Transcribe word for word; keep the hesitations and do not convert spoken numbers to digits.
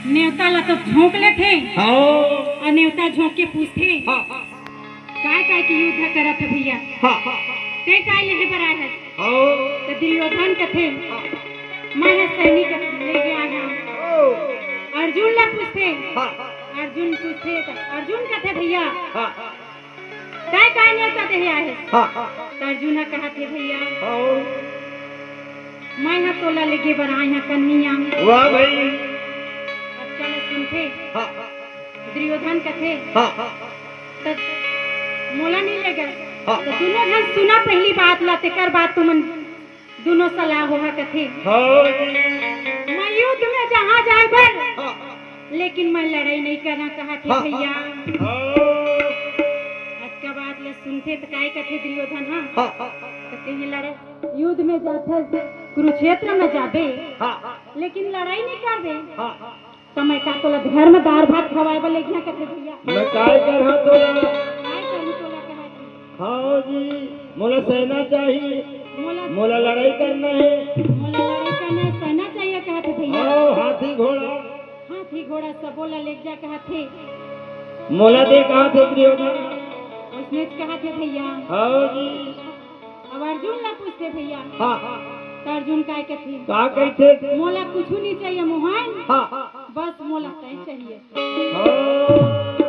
नेवता ला तो झोंक लेथे। हाँ। अउ नेवता झोंक के पूछथे, हाँ। काय काय के युद्ध करत हे भैया? हाँ। हाँ। तैं काय लेहे बर आए हस? हाँ। त दुर्योधन कथे, मैं ह सैनिक लेके आए हंव। हाँ। अर्जुन ला पूछथे। हाँ। अर्जुन पूछथे त अर्जुन कथे, भैया, हाँ। काय काय नेवता देहे आए हस? हाँ। हाँ। त अर्जुन ह कहत हे, भैया, हाँ। मैं ह तोला लेगे बर आए हंव कन्हैया। वाह भाई। अतका ल सुनथे। हाँ। दुर्योधन कथे, हाँ। हाँ। त मोला नहीं लेगे। हाँ। त दुनों झन सुना पहली बात ला, तेकर बाद तुमन दुनों सलाह होहा कथे। हाँ। मैं युद्ध में जहाँ जाए बर, हाँ। लेकिन मैं लड़ाई नहीं करना कहत हे हाँ। भैया। हाँ। अतका बात ला सुनथे त काय कथे दुर्योधन, हाँ? हाँ। हाँ। त कहे, लड़ाई, युद्ध में जाथे, कुरुक्षेत्र में जाबे, हाँ। लेकिन लड़ाई नहीं करबे। हाँ। त मैं का तोला घर में दार भात खवाए बर लेगे हंव कथे भैया। मैं काय करहूँ तोला? काय करूँ तोला कहत हे? हाँ जी, मोला सेना चाहिए। मोला मोला लड़ाई करना है। मोला लड़ाई करना है, सेना चाहिए कहत हे भैया। हाँ, हाथी घोड़ा। हाथी घोड़ा सबो ला लेग जा कहत हे। मोला दे कहत हे दुर्योधन। उसने कहत हे भैया। हाँ जी। अब अर्जुन ला पूछथे भैया। हाँ। त अर्जुन काय कथे? का कहथे? मोला कुछ नहीं चाहिए मोहन। हाँ। बस मोला तैं चाहिए। हाँ।